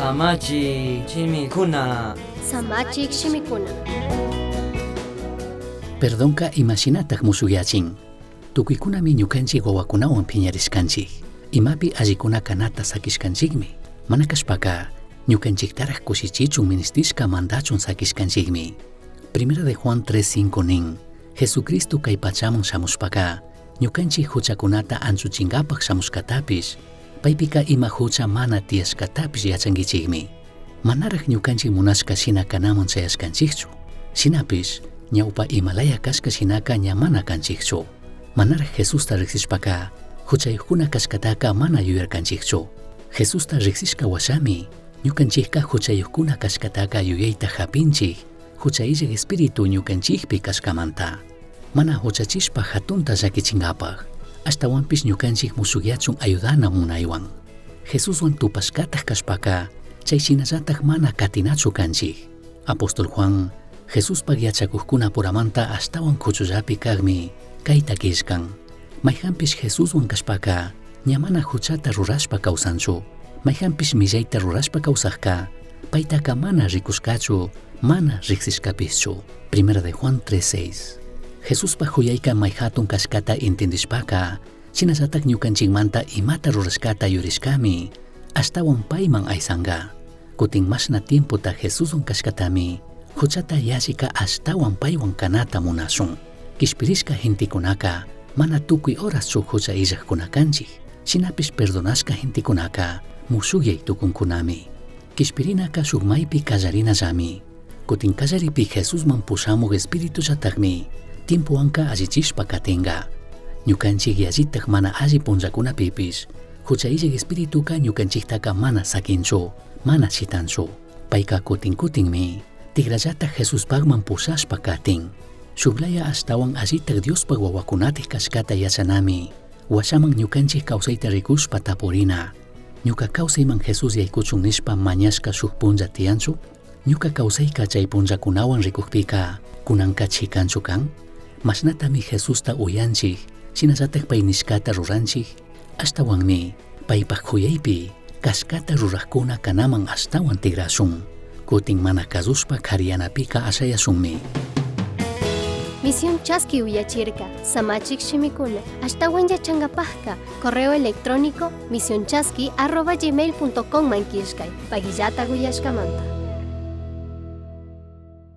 Samachik shimikuna. Samachik shimikuna. Perdonka imashinataj mushukyachin. Tucuicunami ñukanchik wawakunawan piñarishkanchik. Imapi allikuna kanata sakishkanchikmi. Mana kashpaka ñukanchiktaraj kushichichun ministishka mandachun sakishkanchikmi. Primera de Juan 3.5 nin, Jesucristo kay pachaman shamushpaka, ñukanchik huchakunata anchuchinkapaj shamushkatapish, paypika ima hucha mana tiyashkatapish yachankichikmi. Manaraj ñukanchik munashka shina kanaman chayashkanchikchu. Shinapish, ñawpa imalaya kashka shinaka ña mana kanchikchu. Manaraj Jesusta riksishpaka, huchayuqkuna kashkataka mana yuyarkanchikchu. Jesusta riksishka washami, ñukanchikka huchayuqkuna kashkataka yuyayta hapinchik, hucha illaj espíritu ñukanchikpi kashkamanta. Mana huchachishpa hatunta llakichinkapaj, ashtawanpish ñukanchik mushukyachun ayudana munaywan. Jesuswan tupashkataj kashpaka, chay shinallataj mana katinachu kanchik. Apóstol Juan, Jesuspaj yachakuqkuna puramanta ashtawan kuchullapi kaqmi kayta killkan. Mayhanpish Jesuswan kashpaka, ña mana huchata rurashpa kawsanchu. Mayhanpish millayta rurashpa kawsajka, paytaka mana rikushkachu, mana riksishkapishchu. Primera de Juan 3.6. Jesuspaj huyayka may hatun kashkata intindishpaka, shinallatak ñukanchikmanta imata rurashkata yurishkami, ashtawan payman aysanka. Kutin mashna tiempota Jesuswan kashkatami, huchata yallika ashtawan paywan kanata munashun. Kishpirishka gentekunaka mana tukuy horaschu hucha illajkuna kanchik. Shinapish perdonashka gentekunaka mushukyay tukunkunami. Kishpirinaka shuk maypi kallarinallami. Kutin kallaripi Jesusman pushamuk espiritullatakmi tiempowanka allichishpa katinka. Ñukanchik yallitak mana alli punllakunapipish hucha illak espirituka ñukanchiktaka mana sakinchu, mana shitanchu. Payka kutin kutinmi tikrallatak Jesuspakman pushashpa katin. Shuklaya ashtawan allitak Diospaj wawakunatik kashkata yachanami. Washaman ñukanchik kawsayta rikushpa tapurina. Ñuka kawsayman Jesús yaykuchun nishpa mañashka shuk punlla tiyanchu? Ñuka kawsayka chay punllakunawan rikukpika kunanka chikanchu kan? Mashnatami Jesusta uyanchik, shinallatak pay nishkata ruranchik, ashtawanmi paypaj kuyaypi kashkata rurakkuna kanaman ashtawan tigrashun. Kutin mana kasushpa kariyanapika ashayashunmi. Misión Chaski uyachirka, Samachik shimikuna, ashtawan yachankapajka, correo electrónico misionchaski@gmail.com man killkay, pagillata uyashkamanta.